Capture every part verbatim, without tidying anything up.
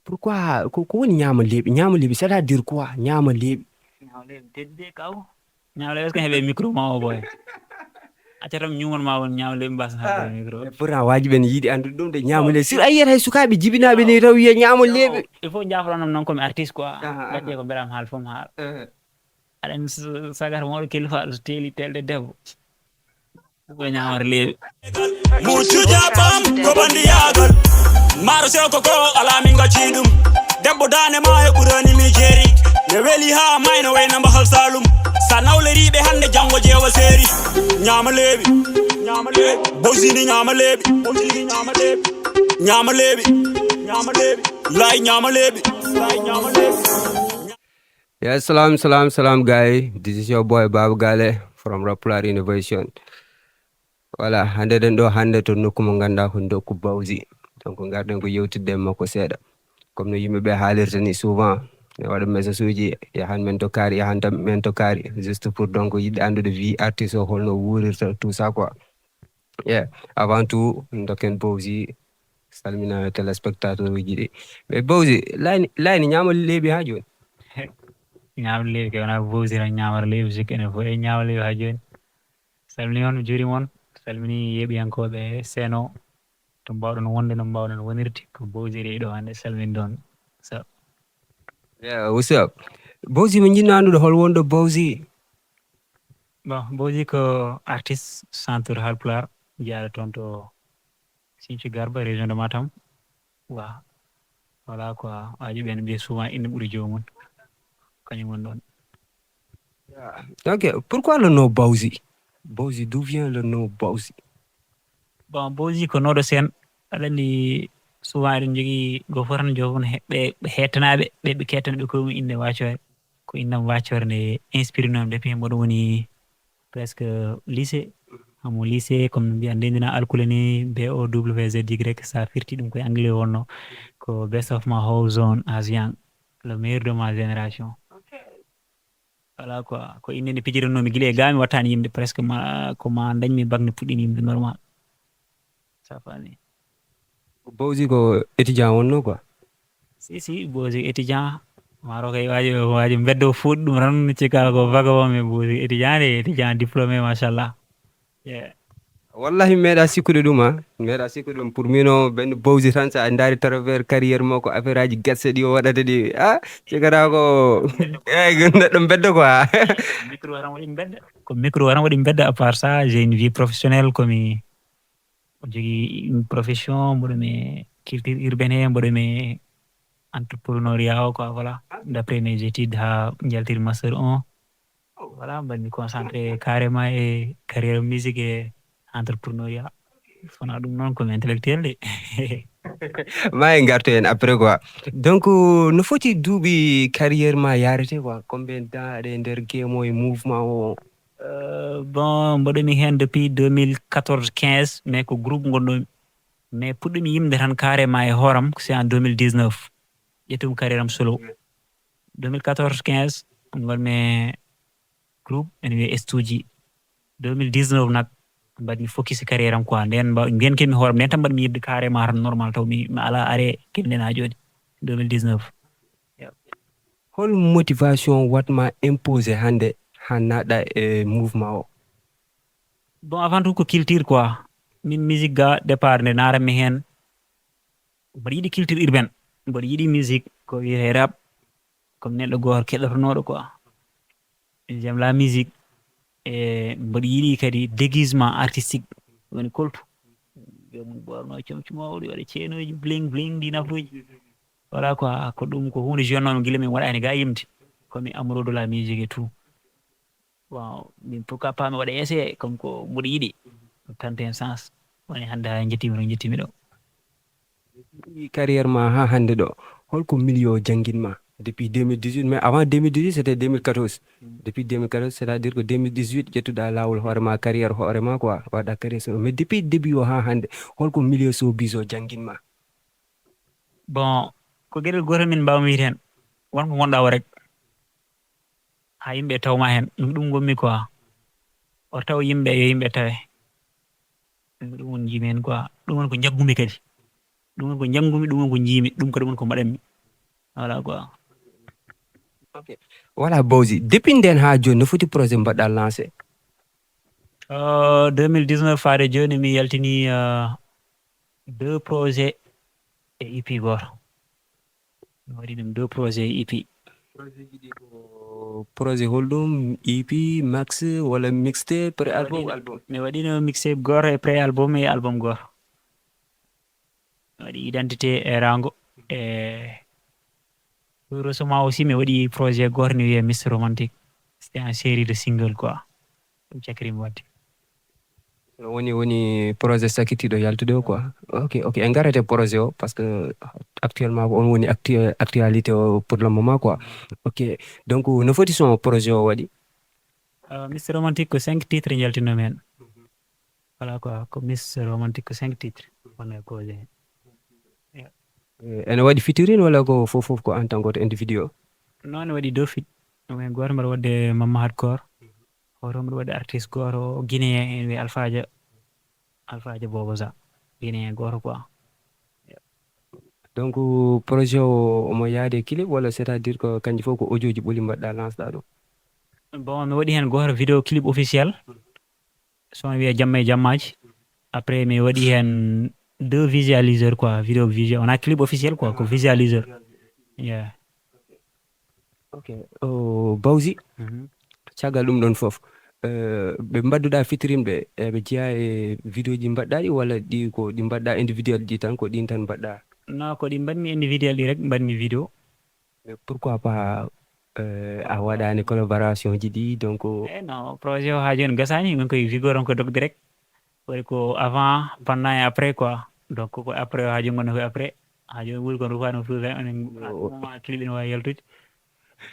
Pourquoi ko ko woni ñaama leeɓi? Ñaama leeɓi, c'est-à-dire quoi? Ñaama leeɓi. Ñaama leeɓi teddude kaw. Ñaama leeɓi, est-ce que heɓe micro ma o boy? Accatam ñumon ma won ñaama leeɓi mbasa ha micro. Pourtant waji ɓen yiɗi anndude ɗum de, ñaama leeɓi. Sur a yiyat hay sukaaɓe jibinaaɓe ni taw wiya ñaama leeɓi. Il faut jaafoɗon nam noon komi artiste quoi. Gacce ko mbeɗam haal fof haal. Aɗen sagata mawɗo kilifa so teeli telde debbo. Ko ñaamata leeɓi. Muccu jaɓam ko bandi yagal. Maro sew ko ko ala min gacci ɗum. Debbo dane ma e ɓurani mi jeeri. Ne weli ha mayno wayna mbahal salum. Sa nawleriɓe hande jango jeewa seeri. Ñaama leeɓi. Ñaama leeɓi. Bosini ñaama leeɓi. Bosini ñaama leeɓi. Ñaama leeɓi. Ñaama leeɓi. Lay ñaama leeɓi. Lay ñaama leeɓi. Yeah, salam, salam, salam, guy. This is your boy Baba Gale from Rap Pulaar Innovation. Voilà, hannde ɗen ɗo hannde to nokku mo ngannduɗaa ko nokku Bawzi. Donc ngarɗen ko yewtidde e makko seeɗa. Comme no yimɓe ɓe haalirta ni souvent, ne waɗa message uji, yahan men to kaari, yahan tam men to kaari. Juste pour donc yiɗde anndude vie artiste o holno wuurirta tout ça quoi. Yeah, avant tout dokken Bawzi salmina téléspectateur uji ɗi. Mais Bawzi layni layni ñaama leeɓi ha joni. Ñaama leeɓi kay wona Bawzi tan ñaamata leeɓi sikki enen fof e ñaama leeɓi ha joni. Salmini on mi juurima on, salmini yeeɓiyankooɓe seno to mbawɗon wonde no mbawɗon wonirde ko Bawzi rewi ɗo hannde salmini ɗon. So Yeah, what's up? Bawzi mo jiɗno anndude hol wonɗo Bawzi? Bon, Bawzi ko artiste chanteur Haalpulaar jeyaaɗo toon to Sinthiou Garba, région de Matam. Wa voilà quoi, waji ɓen mbiya souvent inde ɓuri joomum. Kañum woni ɗon. Ok, pourquoi le nom Bawzi? Bawzi, d'où vient le nom Bawzi? Bon, Bawzi ko noɗo seen aɗa anndi souvent eɗen njogii goo fof tan joofon ɓe hettanaaɓe ɓe ɓe kettana ɓe koye mum innde waccoore. Ko innam waccoore nde inspiré noon depuis mboɗo woni presque lycée. Hamo lycée comme no mbiya ndendina alkule ni B O W Z Y, sa firti ɗum koye anglais wonno ko best of my whole zone as young, le meilleur de ma génération. Voilà quoi, ko innde nde pijirannomi gila e ga mi wattani yimde presque ma ko ma dañmi bac nde puɗɗini yimde normal. Ça fami. Bawzi ko étudiant wonno quoi. Si si Bawzi étudiant. Maro kay waji waji mbeddo fuɗ ɗum ran cika ko vagabond mais Bawzi étudiant de étudiant diplômé machallah. Yeah. Wallahi mi meeɗa sikkude ɗum a mi meeɗa sikkude ɗum pour mino benn Bawzi tan sa ndaari travers carrière makko affaire aji getse ɗi o waɗata ɗi a sigata ko eyyi neɗɗo beddo quoi. Micro tan waɗi mbedda. Ko micro tan waɗi mbedda à part ça j'ai une vie professionnelle komi o jogui une profession mboɗomi culture urbaine he mboɗomi entrepreneuriat o quoi voilà d'après mes études ha jaltiri master un. Voilà mbaɗmi concentré carrément e carrière musique e entrepreneuriat. Sona ɗum noon komi intellectuel de. Ma en gartu en après quoi. Donc no foti duuɓi carrière ma yarete quoi, combien de temps aɗa e nder game o e mouvement o? Bon mboɗomi heen depuis deux mille quatorze quinze mais ko groupe ngonɗomi. Mais puɗɗomi yimde tan carrément e hooram c'est en deux mille dix-neuf. Ƴettumi carrière am solo. Deux mille quatorze quinze ngonmi groupe ene wiyee S two G. Deux mille dix-neuf nak mbaɗmi focus e carrière am quoi nden mba nden kemi hooram nden tan mbaɗmi yidde carrément tan normal taw mi mi ala arrêt kemi nden ha joni. Deux mille dix-neuf. Hol motivation watma imposé hannde ha naɗa e mouvement o? Bon avant tout ko culture quoi. Min musique ga départ nde naranmi hen mboɗo yiɗi culture urbaine, mboɗo yiɗi musique ko wiyete rap. Comme neɗɗo gooto keɗotonooɗo quoi. J'aime la musique. E mboɗo yiɗi kadi déguisement artistique. Woni koltu jomum ɓorno comci mawɗi waɗa ceenooji bling bling ndi nafuuji. Voilà quoi, ko ɗum ko huunde jeune noon gila min waɗani ga yimde. Komi amoureux de la musique et tout. Bon min pourquoi pas mi waɗa essayé comme ko mboɗo yiɗi. Tante en sens woni hannde ha jettiimi to jettiimi ɗo. Carrière ma ha hannde ɗo, holko milieu o jannginma? Depuis deux mille dix-huit mais avant deux mille dix-huit c'était deux mille quatorze. Depuis deux mille quatorze c'est-à-dire que deux mille dix-huit ƴettuɗa laawol hoore ma, carrière hoore ma quoi, waɗa carrière solo mais depuis début o ha hannde, holko milieu showbiz o jannginma? Bon ko geɗel gotel min mbawmi wiide hen, wonko gonɗa o rek. Ha yimɓe tawma hen ɗum ɗum gonmi quoi. Oto taw yimɓe yo yimɓe tawe. Ɗum woni jiimi hen quoi, ɗum woni ko jaggumi kadi. Ɗum woni ko njanngumi, ɗum woni ko njiimi, ɗum kadi woni ko mbaɗanmi. Voilà quoi. Voilà, Bawzi, depuis nden haa jooni, no foti projet mbaɗɗa lancé? Euh, deux mille dix-neuf faade jooni, mi yaltini euh, deux projets e E P gooto. Mi waɗi ɗum deux projets E P. Projet holɗum? E P, max, wala mixtape, pré album, album? Mi waɗino mixtape gooto e pré album e album gooto. Mi waɗi Identité e Rango. E heureusement aussi, mi waɗi projet gooto ne wiyee Mister Romantic. C'était en série de single quoi. Ɗum cakkiri mi waɗde. No woni woni projet sakkitiiɗo yaltude o quoi. Ok, ok. En ngarete projet o, parce que actuellement ko on woni actu- actualité o pour le moment quoi. Ok. Donc no foti son projet o waɗi? Euh, Mister Romantic ko cinq titres njaltinoomi heen. Voilà quoi, ko Mister Romantic ko cinq titres woni e projet he. Eh, ene waɗi featuring wala ko fof fof ko en tant que individuel? Non, ene waɗi deux feat. Ɗum en gooto mbaɗa waɗde Mama Hardcore. Hoto mbaɗa waɗde artiste gooto guinéen, en wiyee Alpha Dia. Alpha Dia Bobo Sa. Guinéen gooto quoi. Donc projet o omo yaade clip wala, c'est-à-dire que kanji fof ko audio ji ɓoli mbaɗɗa lancé ɗa ɗum? Bon, mi waɗi heen gooto vidéo clip officiel. Son wiyee Jamma e Jammaaji. Après mi waɗi heen deux visualiseur quoi, vidéo visuel. Wona clip officiel quoi, ko visualiseur. Yeah. Ok. Oh, Bawzi, mhm, caggal ɗum ɗon fof, eh, ɓe mbaɗduɗa featuring ɓe, eɓe jeyaa e vidéo ji mbaɗɗa ɗi wala ɗi ko ɗi mbaɗɗa individuel ji tan, ko ɗin tan mbaɗɗa? Non, ko ɗi mbaɗmi individuel ɗi rek mbaɗmi vidéo. Mais pourquoi pas eh, a waɗani collaboration ji ɗi donc? Eh non, projet o haa jooni gasaani, min koye vigor on ko dogde rek. Waɗi ko avant, pendant et après quoi. Donc ko après o haa jooni gonno koye après. Haa jooni ɓuri kon rufaani o fuuta en, en clip ene waawi yaltude.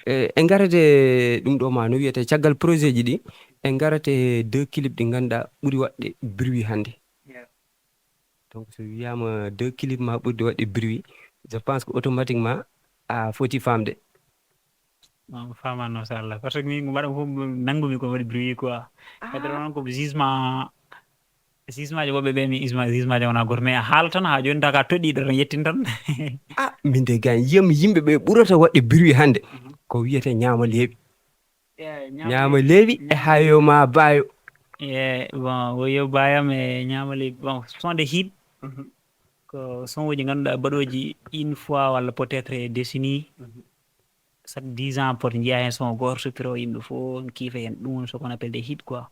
Eh, en ngarate ɗum ɗo ma no wiyete caggal projet ji ɗi, en ngarate deux clip ɗi ngannduɗaa ɓuri waɗde bruit hannde. Donc so wiyaama deux clip ma ɓurɗi waɗde bruit, je pense que automatiquement a foti famde. Mamo fama non, so Allah, parce que min ko mbaɗa fof nanngumi ko waɗi bruit quoi. Kadi noon ko jugement, jugement ji woɓɓe ɓe mi jugement ji wona goto, mais haala tan haa jooni taka toɗɗiɗo tan yettin tan. Ah, min de gan yiyam yimɓe ɓe ɓurata waɗde bruit hannde ko wiyete ñaama leeɓi. Ñaama leeɓi e hayo ma baayo. E bon, woyo baayam e ñaama leeɓi, bon, sont des hits. Ko son uji ngannduɗaa baɗooji une fois walla peut-être e décennie. Chaque dix ans pote njiya heen son gooto soppiro, yimɓe fof kiifa heen, ɗum woni ce qu'on appelle des hits quoi.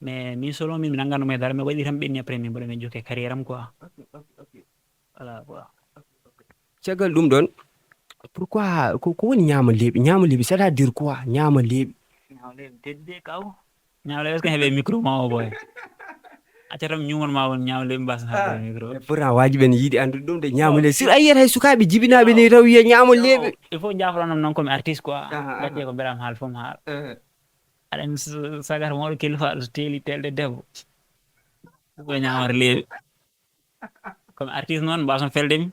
Mais min solo min mi nannganno e dara, mi waɗi tan ɓenni, après min mbaɗa min jokke carrière am quoi. Voilà quoi. Caggal ɗum ɗon, pourquoi ko ko woni ñaama leeɓi? Ñaama leeɓi c'est-à-dire quoi? Ñaama leeɓi. Ñaama leeɓi tedde kaw. Ñaama leeɓi est-ce que heɓe micro ma o boy? Acca tan ñumon ma won ñaama leeɓi mbasa ha micro. Pourtant waji ɓen yiɗi andude ɗum de ñaama leeɓi. Sur a yiyat hay sukaɓe jibinaɓe ni taw wiya ñaama leeɓi. Il faut jaforanam noon komi artiste quoi. Gacce ko mbeɗam haal fof mi haal. Aɗen sagata mawɗo kilifaɗo so teeli telde debbo. Ko ñaamata leeɓi. Comme artiste noon mbasno felde mi.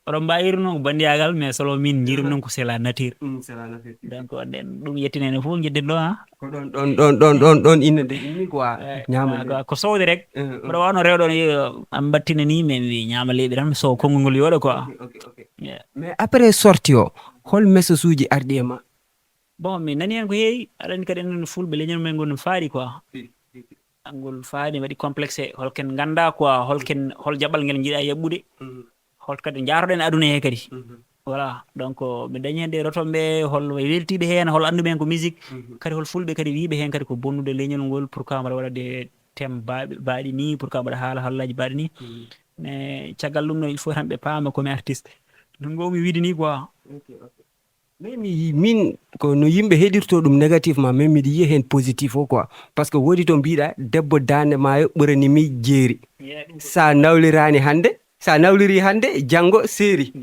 Oɗon mbawi wirude noon ko bandiyagal, mais solo min jiirum noon ko c'est la nature. Donc nden ɗum yettinene fof jedden ɗo ha. Ko ɗon ɗon ɗon ɗon ɗon ɗon inna de inni quoi. Ñaama de. Ko sowde rek. Mboɗo wawno rewɗo on am mbattina ni, mais mi ñaama leeɓi tan so konngol ngol yooɗa quoi. Mais après sortie o, hol message uji arɗi e ma? Bon, mi nani hen ko heewi. Aɗa andi kadi enen fulɓe leñol men ngol no faaɗi quoi. Ngol faaɗi, waɗi complexé. Holken ngannda quoi, holken, hol jaɓal ngel njiɗa yaɓɓude? Hol kadi njaaroɗen aduna he kadi? Voilà, donc mi dañi hen ɗe rotomɓe, hol weltiiɓe heen, hol annduɓe heen ko musique. Kadi hol fulɓe kadi wiiɓe heen kadi ko bonnude leñol ngol, pourquoi mbaɗa waɗa des thèmes baaɗi ni, pourquoi mbaɗa haala hallaaji baaɗi ni? Mais caggal ɗum ɗo il faut tan ɓe paama komi artiste. Ɗum ngo mi wiide ni quoi. Mais mi yi- min ko no yimɓe heɗirto ɗum négativement, mais miɗa yiya hen positif o quoi. Parce que woodi to mbiɗa debbo dande maayo ɓurani mi jeeri. Sa nawlirani hande, sa nawliri hande, janngo seeri.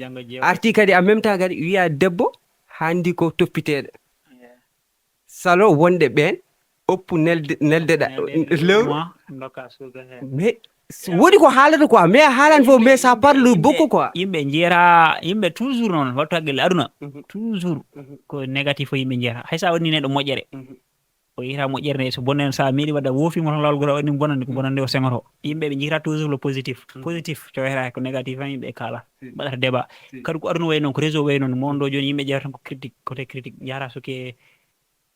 Arti kadi en même temps kadi wiya debbo handi ko toppiteɗo. Salo wonde ɓen oppu nelde neldeɗa lewru. Mais woodi ko haalata quoi, mais a haalani fof, mais ça parle beaucoup quoi. Yimɓe jeera, yimɓe toujours noon wattu haqqille aduna. Toujours ko négatif o yimɓe jeera, hay sa woni neɗɗo moƴƴere. O yiyata moƴƴere nde, so bonde, so a meeɗi wadde, a woofiima tan laawol goo, a waɗi ɗum bonande, ko bonande o seŋoto. Yimɓe ɓe njiyata toujours le positif. Positif coyata, ko négatif tan yimɓe kaala. Mbaɗata débat. Kadi ko aduna wayi noon, ko réseau wayi noon, mo on ɗo jooni yimɓe ƴeewata tan ko critique, côté critique, njahata so ke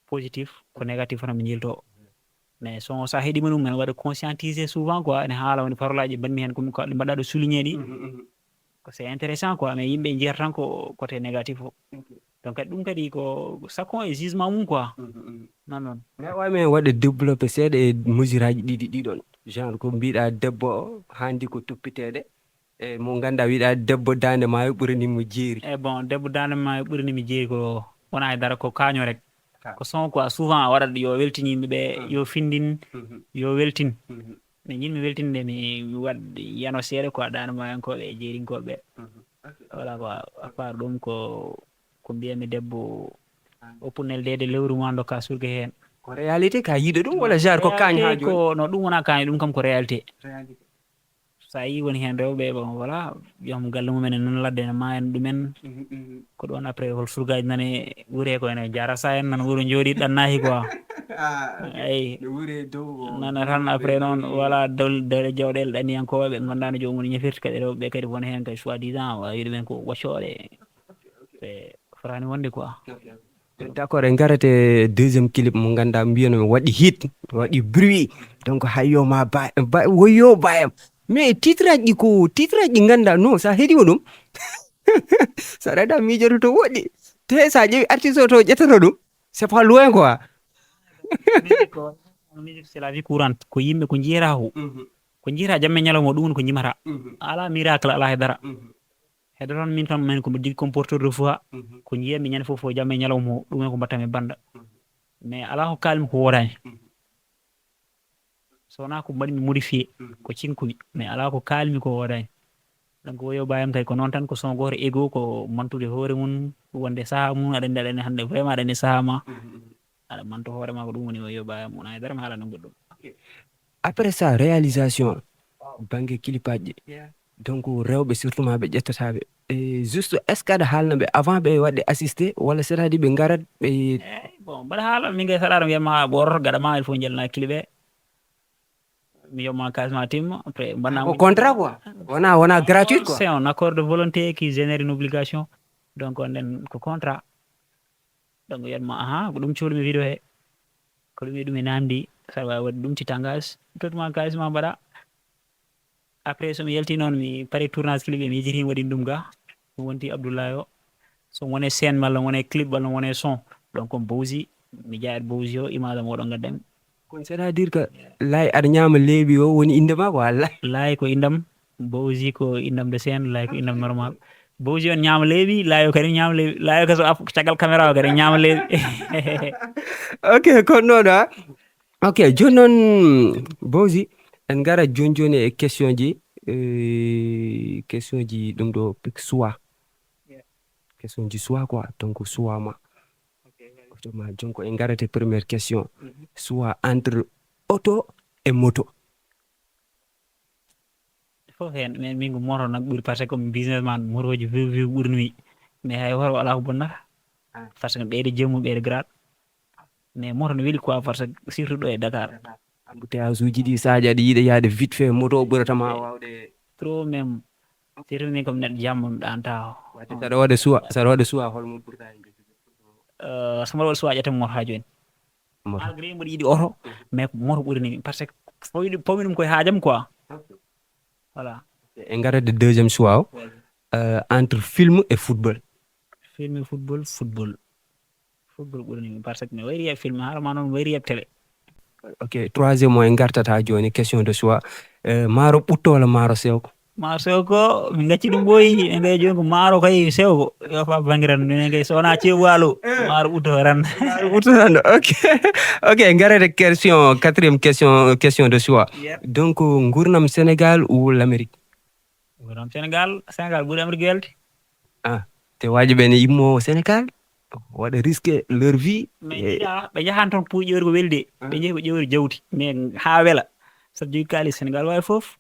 positif, ko négatif tan ɓe njilto. Mais so, so a heɗiima ɗum, ene waɗa conscientiser souvent quoi, ene haala woni parole aji mbaɗmi heen, ko ɗum ko ɗi mbaɗa ɗo souligner ɗi. Ko c'est intéressant quoi, mais yimɓe njiyata tan ko côté négatif o. Donc kadi ɗum kadi ko chacun e jugement mum quoi. Nan noon. Mais wawi men waɗde développé seeɗa e mesure aji ɗiɗi ɗiɗon. Genre ko mbiɗa debbo o, handi ko toppiteede. E mo ngannduɗaa wiɗa debbo daande maayo ɓurani mo jeeri. E bon, debbo daande maayo ɓurani mo jeeri ko wona e dara ko kaaño rek. Ko son quoi, souvent a waɗat yo weltin yimɓe ɓe, yo findin, yo weltin. Mais ñin mi weltinde mi, mi waɗ yano seeɗa quoi, daande maayankooɓe e jeerinkooɓe ɓe. Voilà quoi, à part ɗum ko, ko mbiyami debbo o punnel deede lewru ma dokka surga heen. Ko réalité ka yiɗo ɗum wala genre ko kaañ ha jooni? Ko, no, ɗum wona kaañ, ɗum kam ko réalité. Réalité. So a yii woni heen rewɓe, bon, voilà, joom galle mumen en nan ladde ene maaya ɗumen. Ko ɗoon après hol surgaaji nane wure ko ene jara sa en nan wuro jooɗi ɗannaaki quoi. Ay. Nana tan après noon, voilà, dol dere jawɗele ɗaniyankooɓe ɓe ngannduɗaa no joomum ñefirta kadi rewɓe ɓe kadi woni heen kadi soi-disant, wala wiide men ko waccooɗe. Ɓe fotaani wonde quoi. D'accord, en ngarate deuxième clip mo ngannduɗaa mbiyano mi waɗi hit, waɗi bruit. Donc hayyo ma ba, ba woyo bayam. Mais titre aji ɗi ko titre aji ɗi ngannduɗaa non, sa heɗiima ɗum. Sa rada miijoto to woɗɗi. Te sa ƴeewi artiste o to ƴettata ɗum. C'est pas loin quoi. Musique ko, musique c'est la vie courante. Ko yimɓe ko njiyata ko. Ko njiyata jamma e ñalawma ɗum woni ko njimata. Ala miracle, ala e dara. Heddo tan min tan min ko mi jogii comme porteur de voix. Ko njiyatmi ñande fof fof jamma e ñalawma o, ɗum en ko mbattami banda. Mais ala ko kaalmi ko woodaani. So wonaa ko mbaɗmi modifié, ko cinkumi, mais ala ko kaalmi ko woodaani. Donc woyo bayam kay ko noon tan, ko son gooto ego, ko mantude hoore mum, wonde saha mum, aɗa anndi, aɗa anndi hannde vraiment aɗa anndi saha ma. Aɗa manto hoore ma, ko ɗum woni woyo bayam, wona e dara mi haalana goɗɗum. Après ça, réalisation, bannge clip aji ɗi. Donc rewɓe surtout ma ɓe ƴettataɓe. E juste est-ce que aɗa haalna ɓe avant ɓe waɗde assisté walla c'est-à-dire ɓe ngarat ɓe? Bon, mbaɗa haala min kay saɗaɗo mbiyatma ɓooroto gaɗa ma il faut jelna clip e mi yoma kalis ma timma après mbanna ko contrat quoi. Wona, wona gratuit quoi. C'est un accord de volonté qui génère une obligation. Donc nden ko contrat. Donc wiyatma aha ko ɗum cuhlumi vidéo he, ko ɗum e ɗum e namdi, saɗa wawi waɗde ɗum ti tangage, tottuma kalis ma mbaɗa. Après somi yalti noon mi pari tournage clip e mi yejjiti mi waɗin ɗum ga. Mi wonti Abdoulaye o, so wone scène walla wone clip walla wone son, donc on bowsi, mi jayat bowsi o image am oɗo gaddami. Kon c'est-à-dire que lay aɗa ñaama leeɓi o woni inde ma ko alla? Lay ko indam, bowsi ko indam de scène, lay ko indam normal. Bowsi on ñaama leeɓi, lay o kadi ñaama leeɓi, lay o kaso af caggal caméra o kadi ñaama leeɓi. Ok, kon noon a. Ok, jooni noon bowsi en ngara jooni jooni e question ji, eh, question ji ɗum ɗo choix. Question ji choix quoi, donc choix ma. Oto ma jonko en ngarate première question. Choix entre auto et moto. Fof heen, mais min ko moto nak ɓuri parce que mi businessman, motoji viw viw ɓurmi. Mais hay hoto ala ko bonnata. Parce que ɓeyde jemmu ɓeyde grade. Mais moto no weli quoi parce que surtout ɗo e Dakar. Embouteillage uji ɗi sahaji aɗa yiiɗa yaade vite fait moto o ɓurata ma wawde. Trop même. Surtout min comme neɗɗo jamma mi ɗanta. Wadde saɗa waɗa choix, saɗa waɗa choix holmo ɓurta hen? Euh, so mbaɗa waɗa choix ƴetta moto ha jooni. Malgré mboɗo yiɗi oto, mais ko moto ɓurani mi parce que fawmi ɗum koye haajam quoi. Voilà. En ngarata deuxième choix o. Euh, entre film et football. Film et football, football. Football ɓurani mi parce que mi wayri e film haala ma noon wayri e télé. Ok, troisième o en ngartata jooni question de choix. Euh, maaro ɓutto walla maaro sewko? Maaro sewko min gacci ɗum ɓooyi, min gay jooni ko maaro kay sewko yo fa bangiran minen kay so wona ceebu waalo. Maaro ɓutto tan. Maaro ɓutto tan. Ok. Ok, ngarete question, quatrième question, question de choix. Donc ngurnam Sénégal ou l'Amérique? Ngurnam Sénégal. Sénégal ɓuri Amérique welde. Ah, te waji ɓe ne yimmo Sénégal waɗa risque leur vie. Mais ɓe jahan toon pour ƴewri ko welde, ɓe jeehi ko ƴewri jawdi mais ha wela. Sabu jogi kalis Sénégal wawi foof.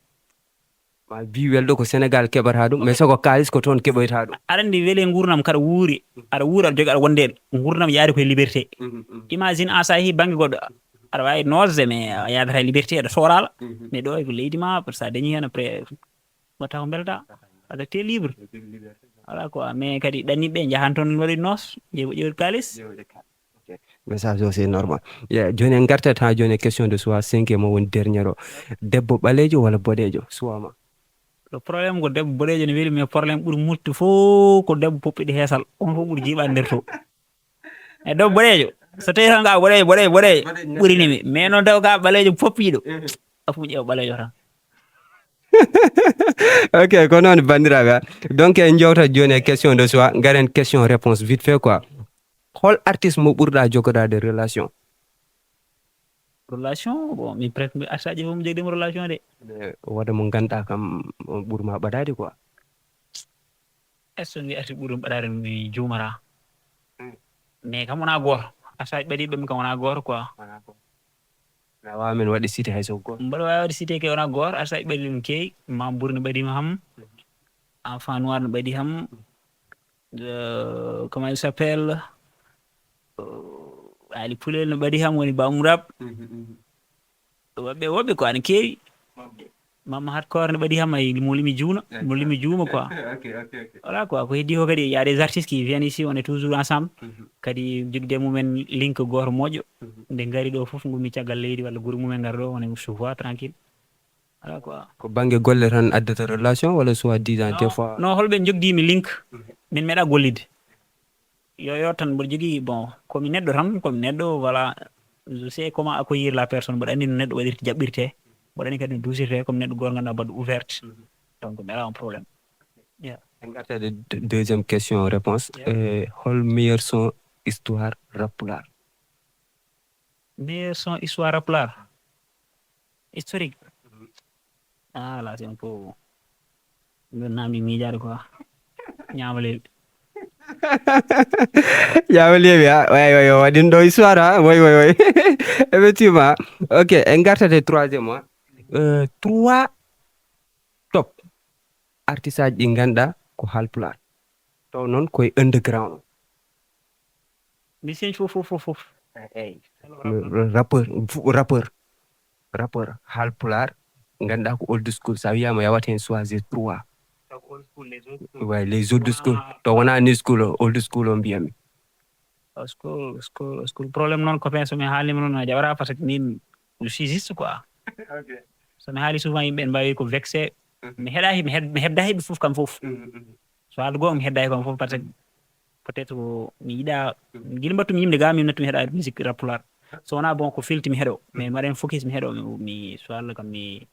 Ma bi welɗo ko Sénégal keɓata ɗum, mais soko kaalis ko toon keɓoyta ɗum. Aɗa anndi weli e nguurndam kaɗa wuuri, aɗa wuuri, aɗa jogi, aɗa wonde nguurndam yaade koye liberté. Imagine a sahi bannge goɗɗo, aɗa waawi noosde, mais a yaadata e liberté, aɗa soorala. Mais ɗo ko leydi ma, par ça dañi heen après, watta ko mbelta, aɗa te libre. Voilà quoi, mais kadi ɗanniɓe njahan toon waɗi noos, ƴeewa ƴeewa kaalis. Message o c'est normal. Yeah, jooni en ngartat ha jooni e question de choix cinq e mo woni dernier o. Debbo ɓaleejo walla boɗeejo, choix ma? Le problème ko debbo boɗeejo ne weli, mais problème ɓuri mutti fof ko debbo poppiɗo heesal. On fof ɓuri jiiɓaade nder to. E debbo boɗeejo, so tawi tan ka boɗeejo, boɗeejo, boɗeejo, ɓurini mi. Mais noon taw ka ɓaleejo poppiɗo. A fof ƴeewa ɓaleejo tan. Ok, ko noon banndiraaɓe. Donc en jewtat jooni e question de choix, ngaren question réponse vite fait quoi. Hol artiste mo ɓurɗa jogodaade relation? Relation, bon, min presque mi artiste aji fof mi jogdima relation de. Wooda mo ngannduɗaa kam on ɓurma ɓadaade quoi. Est-ce que mi arti ɓurum ɓadaade mi juumata? Mais kam wona gooto. Artiste aji ɓadiiɓe mi kam wona gooto quoi. Na waawa min waɗde cité hay so gooto. Mbaɗa waawi waɗde cité ke wona gooto, artiste aji ɓadiiɓe mi keewi, Mame Bourou no ɓadii mi ham, Enfant Noir no ɓadii ham, euh, comment il s'appelle? Euh, Ali Poulel no ɓadii ham, woni Bamou Rap. Woɓɓe, woɓɓe ko ana keewi. Mama Hardcore no ɓadii ham, ay mo limi juuna, mo limi juuma quoi. Voilà quoi, ko heddi ko kadi, il y a des artistes qui viennent ici, on est toujours ensemble. Kadi jogde mumen link gooto moƴƴo. Nde ngari ɗo fof ngummi caggal leydi walla gure mumen ngara ɗo, on est souvent tranquille. Voilà quoi. Ko bannge golle tan addata relation walla soit disant des fois? Non, holɓe jogdimi link, min meeɗa gollide. Yo, yo tan mboɗo jogii, bon, komi neɗɗo tan, komi neɗɗo, voilà, je sais comment accueillir la personne, mboɗo anndi no neɗɗo waɗirta, jaɓɓirte, mboɗo anndi kadi no duusirte, comme neɗɗo gooto ngannduɗaa mbaɗɗo ouverte, donc mi alaa on problème. Yeah. En ngarta de de- deuxième question réponse. Yeah. Euh, hol meilleur son histoire rap pulaar? Meilleur son histoire rap pulaar? Historique. Ah, là, c'est un peu. Ɗum namdi miijaade quoi. Ñaama leeɓi. Ñaama leeɓi, ah, way, way, way, ɗum ɗo histoire, ah, way, way, way. Effectivement. Ok, en ngartat e troisième, ah. Euh, trois top artiste aji ɗi ngannduɗaa ko Haalpulaar. Taw noon koye underground. Musicien fof, fof, fof, fof. Eey. Rappeur, fu- rappeur. Rappeur Haalpulaar, ngannduɗaa ko old school. So a wiyaama yawat heen choisir trois. Taw ko old school, les old school. Way, les old school. Wonaa Taw wonaa new school o, old school o mbiyami. Old school, school, school. Problème noon, copain, so mi haalniima noon, a jaɓataa, parce que min, je suis juste quoi. Ok. So mi haali souvent, yimɓe ene mbaawi ko vexé. Mhm. Mi heɗaaki, mi hed-, mi heɓdaaki ɓe fof kam fof. Mhm, mhm. So haalde goo, mi heɓdaaki kam fof, parce que peut-être ko mi yiɗaa, gila mbaɗtumi yimde ga, min nattumi heɗaade musique rap pulaar. So wonaa bon, ko filti mi heɗo, mais mbaɗen focus mi heɗo, mi, mi, so Allah kam mi,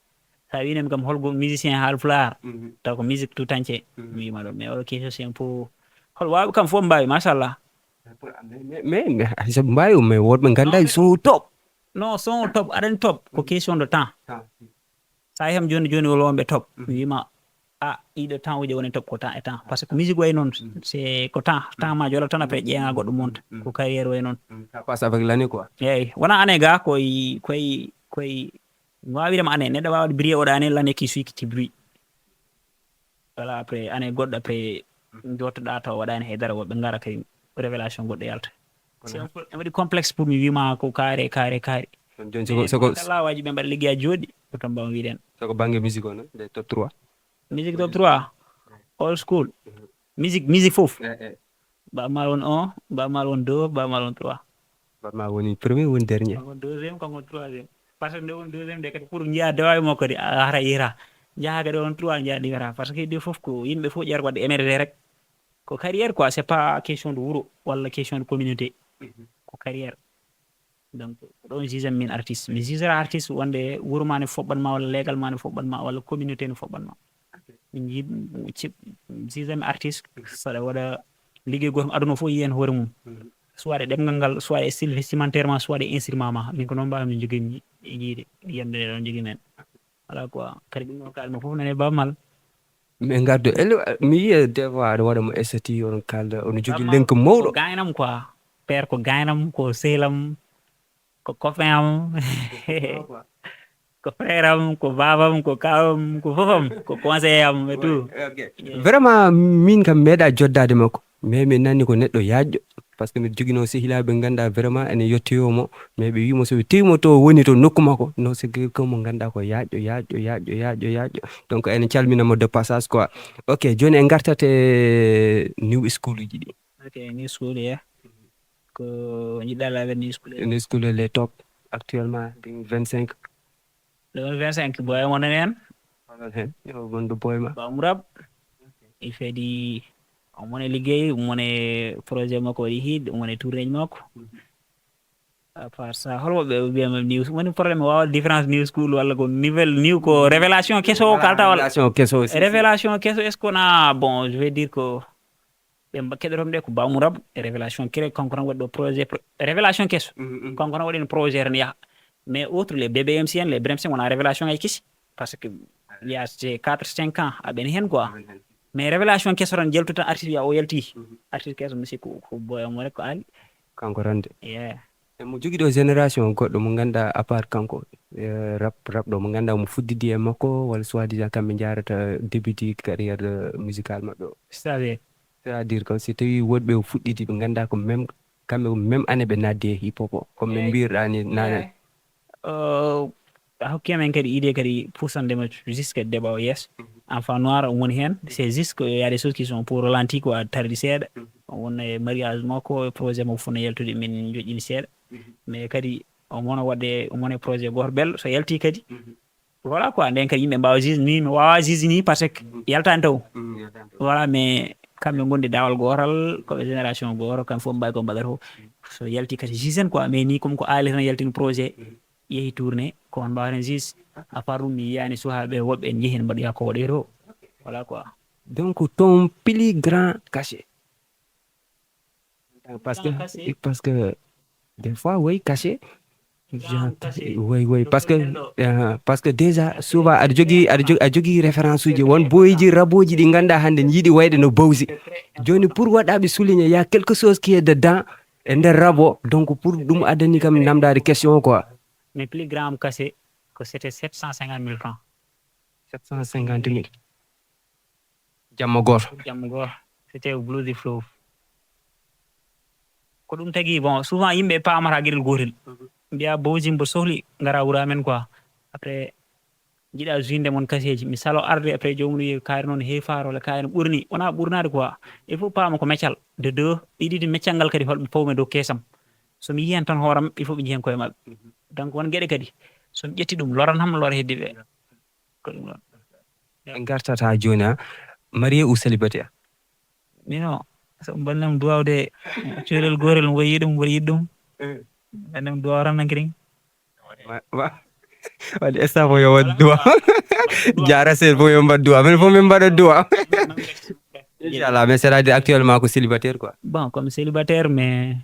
so a wiinami kam holko musicien Haalpulaar, taw ko musique tout entier, mi wiima ɗum. Mais oɗo question c'est un peu, hol waawɓe kam fof mbaawi, machallah. Mais, mais, mais, mais, so mbaawi, mais woɗɓe nganndaa son top. Non, son top, aɗani top, ko question de temps. Temps. So a yeham jooni jooni walla wonɓe top, mi wiima, a, ɗiɗo temps uji woni top ko temps e temps. Parce que musique way noon, c'est ko temps, temps ma joola tan après ƴeeŋa goɗɗo monta. Ko carrière way noon. Ça passe avec l'année quoi. Eeyi, wona année ga, koye, koye, koye, mi waawirama année, neɗɗo waawa briller oɗo année, l'année qui suit qui brille. Voilà, après, année goɗɗo, après, jootoɗaa taw waɗaani hay dara, woɓɓe ngara kay révélation goɗɗo yalta. C'est un peu, mi waɗi complexe pour mi wiima ko carré, carré, carré. Kono jooni soko, soko machallah, waaji ɓe mbaɗa liggeyaaji jooɗi, ko tan mbaawa wiide en. Soko bannge musique o noon, les top trois? Musique top trois, old school. Musique, musique fof. Eh, eh. Baaba Maal won un, Baaba Maal won deux, Baaba Maal won trois. Baaba Maal woni premier, woni dernier. Kanko deuxième, kanko troisième. Parce que nde woni deuxième nde kadi pour njiya dewa e makko kadi a hara yiyata. Njaha kadi on trois njiya ɗi wiyata. Parce que heddi fof ko yimɓe fof ƴeewata waɗde émerger rek. Ko carrière quoi, c'est pas question de wuro walla question de communauté. Ko carrière. Donc, ko ɗon juge min artiste. Mi jugera artiste wonde wuro ma ne foɓɓan ma walla leegal ma ne foɓɓan ma walla communauté ne foɓɓan ma. Min jiid, ci-, juge mi artiste, saɗa waɗa liggey gooto, aduna fof yiyen hoore mum. Soit e ɗemngal ngal, soit e style vestimentaire ma, soit e instrument ma. Min ko noon mbawmi jogimi e yiide, yiyande ɗe ɗon jogimi en. Voilà quoi. Kadi ɗum ɗon kaalmi fof nane Baaba Maal. Min ngardu, ele, mi yiya des fois aɗa waɗa mo estati, oɗon kaalda, oɗon jogii Baaba Maal link ko mawɗo. Gaynam quoi. Père ko gaynam, ko sehlam, ko copain am. Ko frère am, ko baabam, ko kaawam, ko fof am, ko conseiller am et tout. Ok. Vraiment, min kam meeɗa joddaade makko, mais mi nani ko neɗɗo yaajɗo, parce que mbiɗa joginoo sehilaaɓe ɓe ngannduɗaa vraiment ene yettoyoo mo, mais ɓe wii mo so ɓe tawi mo to woni to nokku makko, non c'est quelqu'un mo ngannduɗaa ko yaajɗo yaajɗo yaajɗo yaajɗo yaajɗo. Donc ene calmina mo de passage quoi. Ok, jooni en ngartat e new school uji ɗi. Ok, new school, yeah. Ko njiɗɗaa laaɓe new school? New school les top actuellement deux mille vingt-cinq. Deux mille vingt-cinq, boy mo nani en? Holon heen yo wondu boy ma. Bamurab. Il fait di, omo ne liggéey, omo ne projet makko waɗi hit, omo ne tournée makko. À part ça, hol woɓɓe ɓe mbiyama new, woni problème wawa différence new school walla ko nouvelle new ko révélation keso o kalta walla? Révélation keso aussi. Révélation keso, est-ce qu'on a, bon, je vais dire que ɓe mba- keɗotoɓe ɗe ko Bamurab e révélation cré kanko tan waɗi ɗo projet pro- révélation keso. Kanko tan waɗi projet tan yaha. Mais autre les B B M C en, les bremse wona révélation ay kesi, parce que il y a ces quatre cinq ans aɓen heen quoi. Mais révélation keso tan jeltu tan artiste wiya o yalti. Artiste keso mi sikku ko boyamo rek ko Ali. Kanko tan de. Yeah. Emo jogii ɗo génération goɗɗo mo ngannduɗaa à part kanko, eh, rap rap ɗo mo ngannduɗaa mo fuddidi e makko walla soi-disant kamɓe njaarata début de carrière de musical maɓɓe o. C'est-à-dire? C'est-à-dire que si tawi woɗɓe o fuɗɗidi ɓe ngannduɗaa ko même kamɓe ko même année ɓe naddi e hip hop o comme no mbirɗa ni nanen. Euh, a hokki amen kadi idée kadi puusande ma jusque débat o yeeso. Enfant noir on woni heen, c'est juste que y a des choses qui sont pour ralenti quoi, tardi seeɗa. On won e mariage makko e projet makko fof no yaltude min joƴƴini seeɗa. Mais kadi on wona waɗde on wona e projet goto belɗo so yalti kadi. Voilà quoi, nden kadi yimɓe mbawa juge ni mi wawa juge ni parce que yaltani taw. Voilà, mais kamɓe gondi dawal gotal koɓe génération goto kamɓe fof mbawi ko mbaɗata fof. So yalti kadi juge en quoi, mais ni comme ko Ali tan yaltini projet, yehi tourné ko on mbawten juge. À part ɗum mi yiyani sukaɓe woɓɓe en jeehi ne mbaɗoya ko waɗoyta o. Voilà quoi. Donc ton plus grand cachet? Parce que parce que des fois woy cachet. Oui, oui, parce que euh, parce que déjà souvent aɗa jogii aɗa jogii aɗa jogii référence uji won boyiji raboji ɗi ngannduɗaa hannde ne yiɗi wayde no Bawzi. Jooni pour waɗaɓe souligner y a quelque chose qui est dedans e nder rabo, donc pour ɗum addani kam namdaade question o quoi. Mais plus grand am cachet ko c'était sept cent cinquante mille francs. Sept cent cinquante mille. Jamma gooto. Jamma gooto. C'était au Blues Fleuve. Ko ɗum tagi bon souvent yimɓe pamata geɗel gotel. Mbiya Bawzi mbo sohli ngara wura men quoi. Après jiɗa juinde mon kaseji mi salo arde après jomum wiye kaari noon heewi faaro walla kaari no ɓurni wona ɓurnade quoi. Il faut paama ko meccal de deux ɗiɗi ɗi meccal ngal kadi holɓe pawmi dow keesam. Somi yiyan tan hooram il faut ɓe njihen koye maɓɓe. Donc won geɗe kadi somi ƴetti ɗum loran ham lora heddi ɓe. Ko ɗum ɗon. En ngartat haa jooni ha marié ou célibataire? Mino so mbannam duwawde cuurel gotel mboɗo yiɗi ɗum mboɗo yiɗi ɗum. Mbannam duwaw tan nankirin. Waɗi staff o yo waɗ duwa. Jara sel fof yo mbaɗ duwa min fof min mbaɗa duwa. Inchallah mais c'est à dire actuellement ko célibataire quoi? Bon comme célibataire mais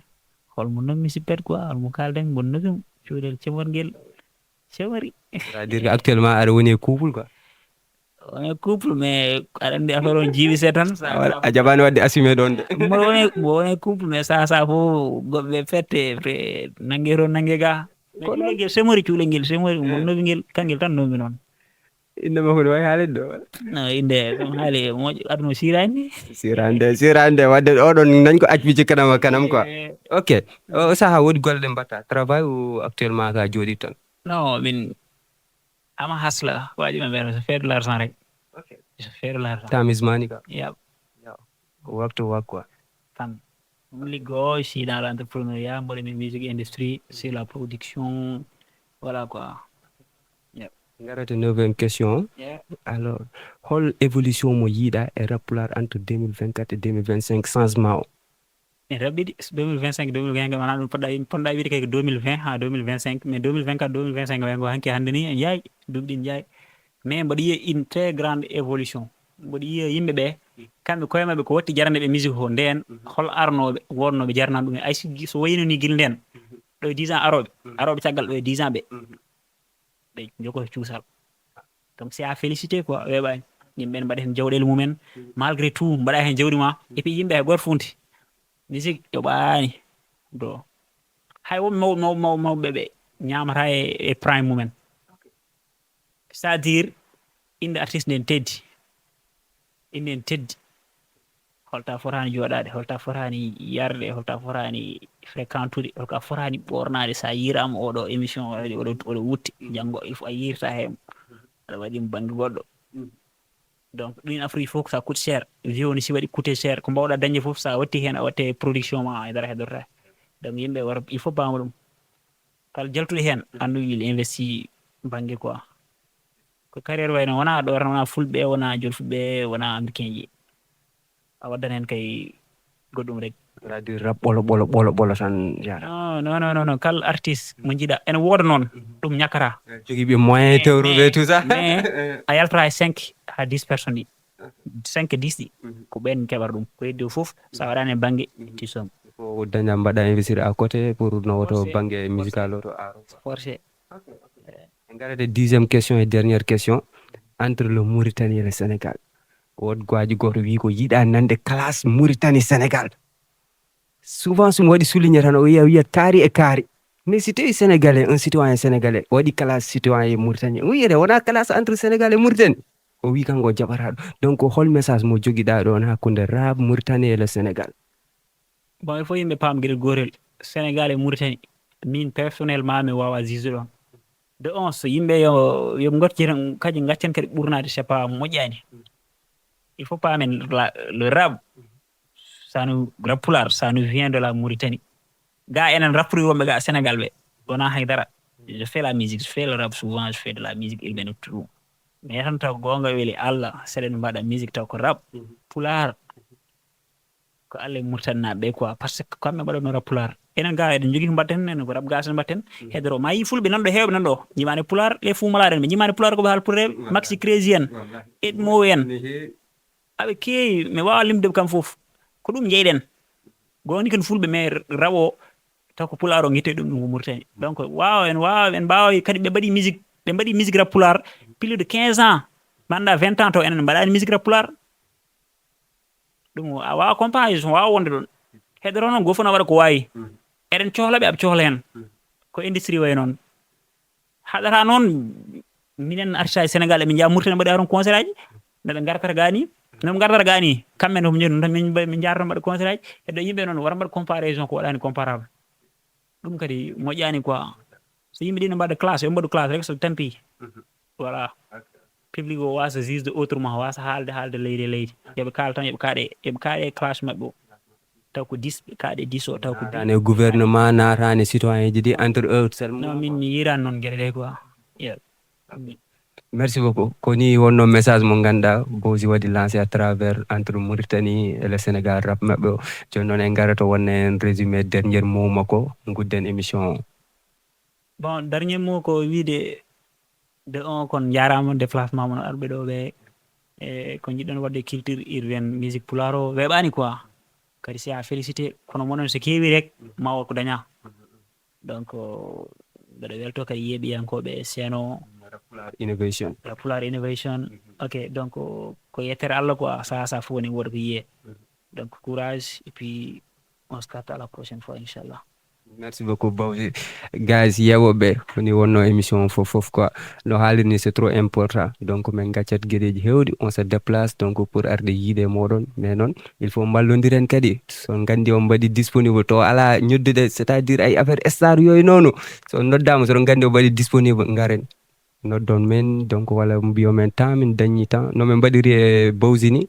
holmo nommi sippet quoi holmo kalden mboɗo nobim cuurel cemorgel. Cemori. C'est à dire que actuellement aɗa woni e couple quoi? Woni e couple mais aɗa andi affaire on jiiwi se tan. A jaɓani waɗde assumé ɗon de. Mboɗo woni mboɗo woni e couple mais saha saha fof goɓɓe fette nangue to nangue ga. Cuulel ngel semori cuulel ngel semori mo nobi ngel kangel tan nomi noon. Inde makko ne wawi haalede ɗo? No inde ɗum haali moƴƴo aduna sirani. Sirande sirande wadde oɗon dañ ko accuji kanama kanam quoi. Ok. O saha woodi golle ɗe mbatta travail ou actuellement ka jooɗi tan? Non min ama hasla waji ma mbiyata je fais de l'argent rek. Je fais de l'argent. Tamis mani ka? Yep. Work to work quoi. Tan mi liggo je suis dans l'entrepreneuriat mboɗo mi music industry sur la production. Voilà quoi. Ngarata neuvième question. Alors hol évolution mo yiiɗa e rap pulaar entre deux mille vingt-quatre et deux mille vingt-cinq changement o? En raɓɓiɗi deux mille vingt-cinq deux mille vingt wona ɗum poɗɗa ponɗa wiide kay ko deux mille vingt ha deux mille vingt-cinq mais deux mille vingt-quatre deux mille vingt-cinq way ngo hanki hannde ni en yaay duuɓi ɗin yaay. Mais mboɗo yiya une très grande évolution. Mboɗo yiya yimɓe ɓe kamɓe koye maɓɓe ko watti jarande ɓe musique o nden hol arnoɓe wonnoɓe jarnani ɗum ay si so wayino ni gila nden ɗo e dix ans aroɓe aroɓe caggal ɗo e dix ans ɓe ɓe jogo cuusal. Donc c'est à féliciter quoi weeɓani yimɓe ne mbaɗa heen jawɗele mumen malgré tout mbaɗa heen jawdi ma et puis yimɓe hay goto funti. Musique yoɓani do hay woɓɓe mawɓe mawɓe mawɓe mawɓe ɓe ñamata e prime mumen. C'est-à-dire, innde artiste nden teddi. Innde nden teddi. Holta fotaani jooɗaade, holta fotaani yarde, holta fotaani fréquentude, holka fotaani ɓoornaade. So a yiiraama oɗo émission, oɗo, oɗo, oɗo wutte, janngo il faut a yiirta heen. Aɗa waɗi mo bannge goɗɗo. Donc, ɗin affaire fof, ça coûte cher. Vieux ni si waɗi coûté cher, ko mbawɗa dañde fof, so a watti heen, a watte production ma, e dara heddorta. Donc, yimɓe wara, il faut paama ɗum. Kala jaltuɗo heen, anndu il investit bannge quoi. Ko carrière wayno, wona ɗo tan, wona fulɓe, wona jolfuɓe, wona américain ji. A waddan heen kay goɗɗum rek. C'est-à-dire rap ɓolo, ɓolo, ɓolo, ɓolo tan yara. Non, non, non, non, non. Kala artiste mo njiɗa, ene wooda noon, ɗum ñakkata. Jogiiɓe moyen tewruɓe, mais, tout ça. Mais a yaltata e cinq à dix personnes ɗi. Cinq, dix ɗi. Ko ɓen keɓata ɗum. Ko heddi o fof, so a waɗaani e bannge, ti somme. Ko daña mbaɗa investir à côté pour no woto bannge musical o to aro. Forcé. En ngarata e dixième question et dernière question. Entre le Mauritanie et le Sénégal. Wood gwaaji gooto wi ko yiɗa nande classe Mauritanie Sénégal. Souvent, so mi waɗi souligné tan, o wiya, wiya kaari e kaari. Mais si tawi Sénégalais, un citoyen sénégalais, o waɗi classe citoyen Mauritanie, o wiyete wona classe entre Sénégal et Mauritanie. O wi kanko o jaɓata ɗum. Donc, hol message mo jogiɗa ɗo, na hakkunde rap Mauritanie et le Sénégal? Bon, il faut yimɓe paam geɗel gootel. Sénégal e Mauritanie, min personnellement, mi wawa juge ɗon. De un, so yimɓe yo, yo ɓe ngaccu tan, kaji ngaccen kadi ɓurnaade, c'est pas moƴƴani. Il faut paamen la, le rap, ça nous, rap pulaar, ça nous vient de la Mauritanie. Ga enen rappeur wonɓe ga Sénégal ɓe, wona hay dara. Je fais la musique, je fais le rap souvent, je fais de la musique urbaine et tout. Mais tan taw goonga weli Allah, seɗen mbaɗa musique taw ko rap pulaar. Ko Allah e Mauritanie naaɓe ɓe quoi, parce que kamɓe mbaɗano rap pulaar. Enen ga eɗen jogii ko mbaɗten, enen ko rap gas en mbaɗten. Hedoro ma yi fulɓe nan ɗo, heewɓe nan ɗo, ñimaani pulaar, les Fou Malade en, ɓe ñimaani pulaar, ko ɓe haalpulreeɓe, Maxi Crazy en, Edmo en. Aɓe keewi, mi wawa limde kam fof. Ko ɗum jeyɗen. Goni ken fulɓe, mais rap o, taw ko pulaar o, ngitte ɗum, ɗum ko Mauritanie. Donc, wawa en, wawa en, mbawa kadi ɓe mbaɗi musique, ɓe mbaɗi musique rap pulaar plus de quinze ans, manda vingt ans, taw enen mbaɗani musique rap pulaar. Ɗum a wawa comparaison, wawa wonde ɗon. Hedoro noon, goo fof na waɗa ko wawi. Eɗen cohla ɓe, aɓe cohla hen. Ko industrie way noon. Haɗata noon, minen artiste Sénégal, emin njaha Mauritanie mbaɗa toon concert aji. Nde ɓe ngartata gani, no ɓe ngartata gani, kamɓe no min, min, min njaha toon mbaɗa concert aji. Heddo yimɓe noon, wara mbaɗa comparaison ko waɗani comparable. Ɗum kadi moƴƴani quoi. So yimɓe ɗi no mbaɗa classe, yo mbaɗu classe rek so tampi. Voilà. Public o wasa juge autrement, wasa haalde, haalde leydi e leydi. Yoɓe kaal tan, yoɓe kaaɗe, yoɓe kaaɗe classe maɓɓe o. Taw ko dix, ɓe kaaɗe dix o, taw ko dix. Naataani e gouvernement, naataani e citoyen ji ɗi, entre eux seulement. Non, min mi yiran noon geɗe ɗe quoi. Yeah. Merci beaucoup. Ko ni wonno message mo ganduɗa Bowzi waɗi lancé à travers entre Mauritanie et le Sénégal rap maɓɓe o. Jooni noon en ngarata wonno en résumé dernier mot makko, gudden émission o. Bon, dernier mot ko wiide de un kon jarama déplacement mon arɓe ɗo ɓe. E ko jiɗɗon wadde culture urbaine musique pulaar o weeɓani quoi. Kadi c'est à féliciter, kono monon so keewi rek ma wot ko daña. Donc, mbeɗa welto kadi yeeɓiyankoɓe seno. Rap Pulaar Innovation. Rap Pulaar Innovation. Ok, donc ko yettere Allah quoi, saha saha fof woni woda ko yiye. Donc courage et puis on se capte à la prochaine fois, inchallah. Merci beaucoup Bawzi. Guys, yewoɓe, koni wonno émission o fof fof quoi. No haalirni c'est trop important. Donc min gaccat gueɗeji hewɗi, on se déplace donc pour arde yiide moɗon. Mais noon il faut mballodiren kadi. So on gandi on mbaɗi disponible to ala ñoddude, c'est-à-dire ay affaire star yoy noonu. So on noddama, so on gandi on mbaɗi disponible, ngaren. Noddon men, donc wala mbiyo men temps min dañi temps. No min mbaɗiri e Bawzi ni.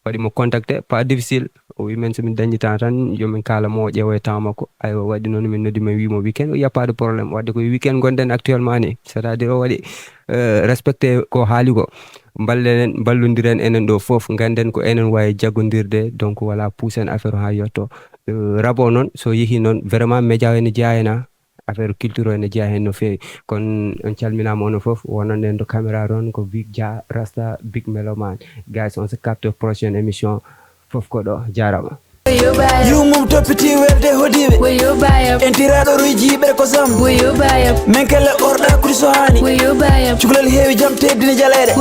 Waɗi mo contacté, pas difficile. O wi men so min dañi temps tan, yo min kaala mo, o ƴeewa e temps makko. Aywa, waɗi noon min noddi mo, wi mo weekend, il y a pas de problème. Wadde koye weekend gonɗen actuellement ni. C'est-à-dire o waɗi euh, respecté ko haali ko. Mballen, mballodiren enen ɗo fof, ganden ko enen wawi jaggodirde, donc voilà, puusen affaire o ha yetto. Euh, rap o noon, so yeehi noon, vraiment média o ene jeeya hen ha, affaire culture o ene jeeya hen no feewi. Kono on calminama onon fof, wonande en to caméra toon ko Big Jah Rasta, Big Meloman. Guys, on se capte prochaine émission, fof ko ɗo, jarama. Yumum toppiti welde hodiɓe. Entiraɗo ruji ɓe ko sam. Men kelle orɗa kuri so hani. Cukalel heewi jam teddini jaleɗe.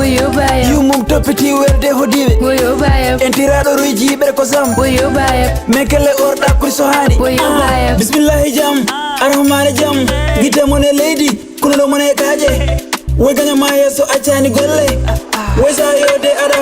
Yumum toppiti welde hodiɓe. Entiraɗo ruji ɓe ko sam. Men kelle orɗa kuri so hani. Bismillahi jam, arahmani jam. Gite mon e leydi, kunuɗo mon e kaaƴe. Woy gaña ma yeeso accani golle. Woy sa yode aɗa